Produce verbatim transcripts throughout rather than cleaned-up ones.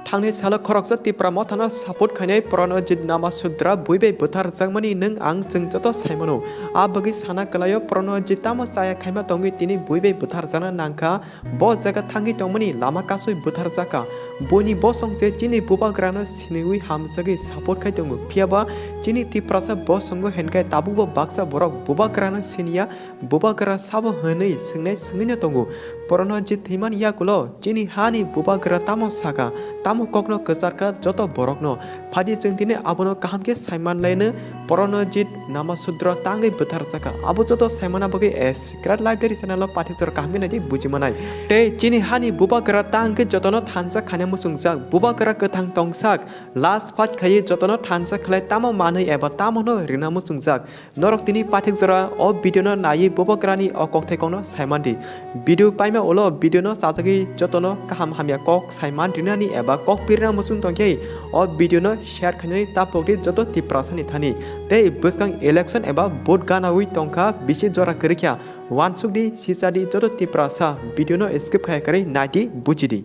Thangni salo khoroksa Tipra Mothano support khainai Pranajit Namasudra bui bai bwtharjakmani nwng ang chwng joto saimano. A bagwi sana kwlaio Pranajit tamo chaya khaima tongwi tini bui bai bwtharjakna nangkha. Bo jaga thangwi tongmani lama kasui bwtharjakha. Buini bosong je chini bubagrano siniwi hamjagwi support khai tongo. Phiyaba chini Tiprasa bosongo hinkhai tabukbo baksa borok bubagrano siniya. Bubagra sabo hwnwi swngnai swngwino tongo. Pranajit thwimani yagulo chini hani bubagra tamo sakha, tamo kokno kwcharkha joto borokno. Phaidi chwng tini abono kaham khe saimanlaino. Pranajit Namasudra tangwi bwtharjakha. Abo joto saimana bagwi A Secret Library channel o pathak jora kaham khe naidi buji manai. Tei chini hani bubagra tangwi jotono thansa khaina muchungjak. Bubagra kwthang tongsak, last fight khaiwi jotono thansa khlai tamo manwi eba tamono rina muchungjak. Norok tini pathak jora o video no naiwi bubagrani o kokthai kokno saimandi. Video paima ulo video no chajagwi jotono kaham hamya kok saiman rinani eba kok pirina muchung tongkhe o video no share khainani tapokdi joto Tiprasani thani. Tei bwskang election eba vote ganawi tongkha bisi jora kwrwikha. Wansukdi, sichadi joto Tiprasa video no skip khaya kwrwi naidi bujidi.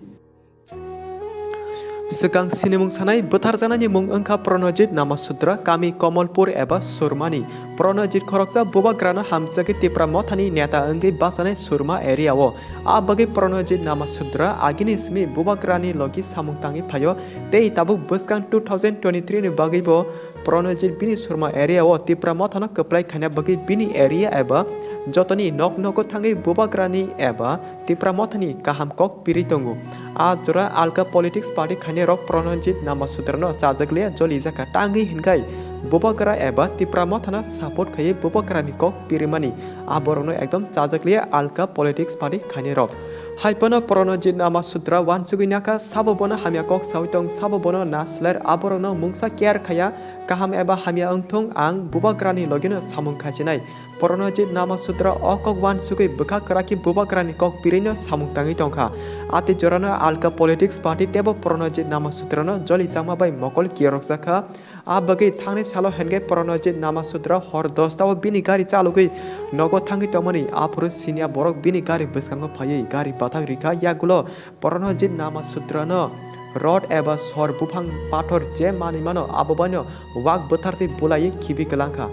Swkang sinimung sanai bwtharjaknaini mung wngkha Pranajit Namasudra, kami Komolpur eba Surmani. Pranajit khoroksa bubagrano hamjagwi Tipra Mothani neta wngwi bachanai Surma area o. A bagwi Pranajit Namasudra agini simi bubagrani logi samung tangwi phaio, tei tabuk bwskang two thousand twenty-three ni bagwibo Pranajit bini Surma area o Tipra Mothano kwplai khaina bagwi bini area eba jotoni nok nogo thangwi bubagrani eba Tipra Mothani kaham kok pirwi tongo. A jora alka politics party khainai rok Pranajit Namasudrano chajakliya, jolijakha, tangwi hinkhai bubagra eba Tipra Mothano support khaiwi bubagrani kok pirimani, a borokno ekdom chajakliya alka politics party khainai rok. Haiphano Pranajit Namasudra wansugwi nakha, sabo bono hamya kok sawi tong, sabo bono na sler, a borokno mungsa care khaya, kaham eba hamya wngthung, ang bubagrani logino samung khaisinai. Pranajit Namasutra o kok wansugwi bwkha kwrakhe bubagrani kok pirino samung tangwi tongkha. Ati jorano alka politics party teibo Pranajit Namasutrano jolijakma bai mokol kiyorokjakha. A bagwi thangnai salo hinkhai Pranajit Namasutra hor dosta o bini gari chalogwi nogo thangwi tongmani. Aphuru siniya borok bini gari bwskango phaiwi gari bathang rikha, yagulo Pranajit Namasutrano rod eba sor buphang pathor je manwi mano abo baino wak bwthartwi bulaiwi khibi kwlangkha.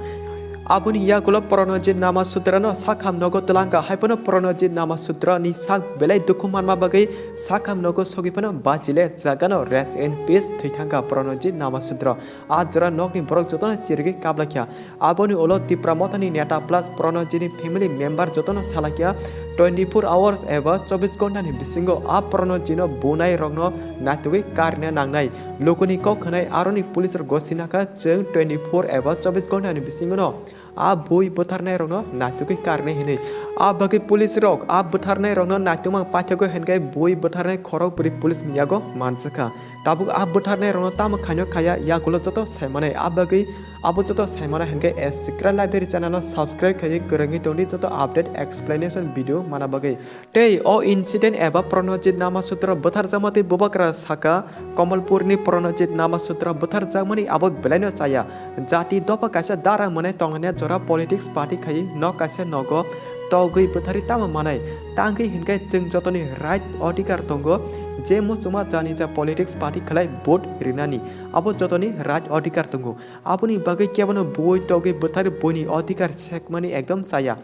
Aboni yagulo Pranajit Namasutrano sakham nogo twlangkha, haiphano Pranajit Namasutrani sak belai dukhu manma bagwi sakham nogo sogwi phano bachile jagano rest in peace thwi thangkha Pranajit Namasutra. A jora nokni borok jotono chirigwi kaplakha. Aboni ulo Tipra Mothani neta plus Pranajitni family member jotono salakya twenty four hours eba chobbish ghontani bisingo a Pranajitno bunai rokno naitugwi karina nangnai. Lukuni kok khwnai aroni police rok gosinakha, chwng twenty four eba chobbish ghontani bisingono a bui bwtharnai rokno naitugwi karnai hinwi. A bagwi police rok a bwtharnai rokno naitugma paithakgo hinkhai bui bwtharnai khorok bwrwi police ni yago manjakha. Tabuk a bwtharnai rokno tamo khaino khaya yagulo joto saimanai. A bagwi abo joto saimano hinkhai A Secret Library channel no subscribe khaiwi kwrwngwi tongdi joto update explanation video mana bagwi. Tei o incident eba Pranajit Namasutra bwtharjakma tei bubagra sakha, Komolpurni Pranajit Namasutra bwtharjakmani abo belaino chaya. Jati dopha kaisa dara mwnai tongnaina jora politics party khaiwi nok kaisa nogo togwi bwtharwi tamo manai? Tangwi hinkhai chwng jotoni right odhikar tongo, je muchungma janija politics party khlai vote rinani, abo jotoni right odhikar tongo. Aboni bagwi kebono bui togwi bwtharwi buini odhikar sekmani ekdom chaya.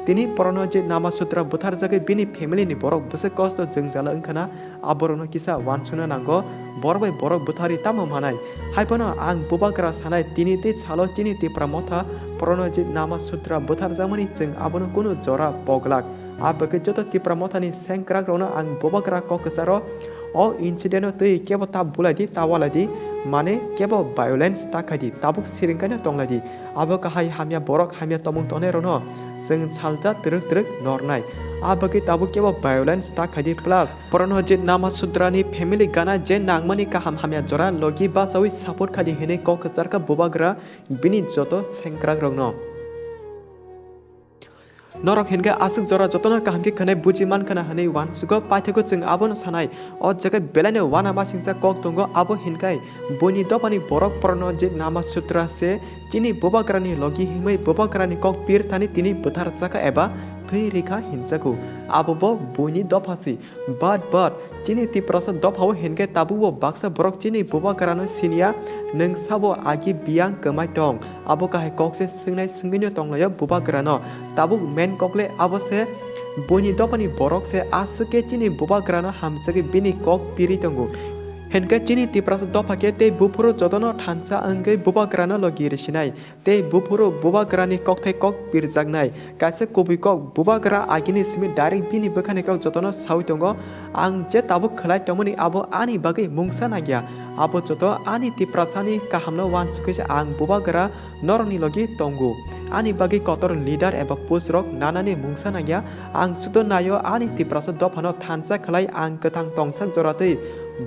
Tini Pranajit Namasutra bwtharjagwi bini family ni borok bwswk kosto jwngjalo wngkhana, aborokno kisa wansukna nango, borok bai borok bwtharwi tamo manai. Haiphano ang bubagra sanai, tini tei salo chini Tipra Motha Pranajit Namasutra bwtharjakmani chwng abono kunu jora poglak. A bagwi joto Tipra Mothani sengkrakrokno ang bubagra kok kwcharo o incident-o twi kebo ta bulaidi, ta walaidi, mane kebo violence ta khaidi, tabuk siringkaino tonglaidi. Abo kahai hamya borok, hamya tongmung tongnairokno chwng salsa twrwk twrwk nornai. A bagwi tabuk kebo violence ta khaidi, plus Pranajit Namasutrani family gana je nangmani kaham hamya jora logi bachaui support khaidi hinwi kok kwcharkha bubagra bini joto sengkrakrokno. Norok hinkhe aswk jora jotono kaham khe khwnai buji mankhana hwnwi uansugo, paithago chwng abono sanai. O jaga belaino uanamasingcha kok tongo, abo hinkhai buini dophani borok Pranajit Namasutra se chini bubagrani logi himwi bubagrani kok pirthani tini bwtharjakha eba thwi rikha hinjago. Abobo buini dophasi. But, but, Chini Tiprasa dophao hinkhe tabukbo baksa borok chini bubagrano siniya, nwng sabo agi biyang kwmai tong. Abo kahai kokse swngnai swngwino tonglaio bubagrano. Tabuk main kokle abo se, buini dophani borok se aswk khe chini bubagrano hamsagwi bini kok piri tongo. Hinkhe chini Tiprasa dopha khe tei buphuru jotono thansa wngwi bubagrano logi risinai. Tei buphuru bubagrani kokthai kok pirjaknai. Kaisa kubui kok bubagra agini simi direct bini bwkhani kok jotono saui tongo. Ang je tabuk khlai tongmani abo ani bagwi mungsa nagya. Abo joto ani Tiprasani kahamno uansukwi se ang bubagra norokni logi tongo. Ani bagwi kotor leader eba post rok nanani mungsa nagya. Ang sudo naio ani Tiprasa dophano thansa khlai ang kwthang tongsak joratwi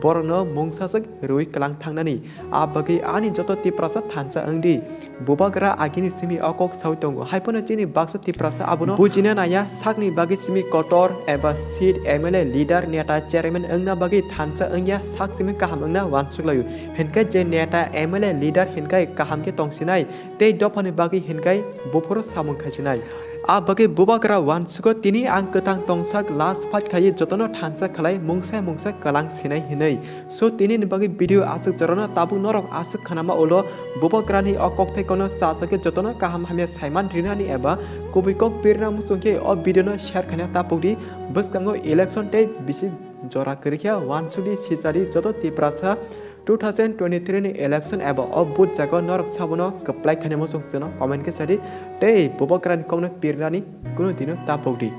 borokno mungsaswk rwi kwlang thangnani. A bagwi ani joto Tiprasa thansa wngdi. Bubagra agini simi o kok saui tongo. Haiphano chini baksa Tiprasa abono bujina naya, sakni bagwi simi kotor eba seat, M L A, leader, neta, chairman wngna bagwi thansa wngya, sak simi kaham wngna uansuklaio. Hinkhe je neta, M L A, leader hinkhe kaham khe tongsinai, tei dophani bagwi hinkhe buphuru samung khaisinai. A bagwi bubagra uansugo tini ang kwthang tongsak last fight khaiwi jotono thansa khlai mungsa mungsa kwlang sinai hinwi. So, tini ni bagwi video aswk jorano tabuk norok aswk khanama ulo bubagrani o kokthai kono chachakhe jotono kaham hamya saiman rinani eba kubui kok pirna muchungkhe o video no share khaina tapukdi. Bwskango election tei bisi jora kwrwikha, uansukdi, sichadi joto Tiprasa two thousand twenty-three ni election eba o vote jaga norok sabono kwplai khaina muchung chwngno comment khe sadi tei bubagrani kokno pirnani kunu dino tapukdi.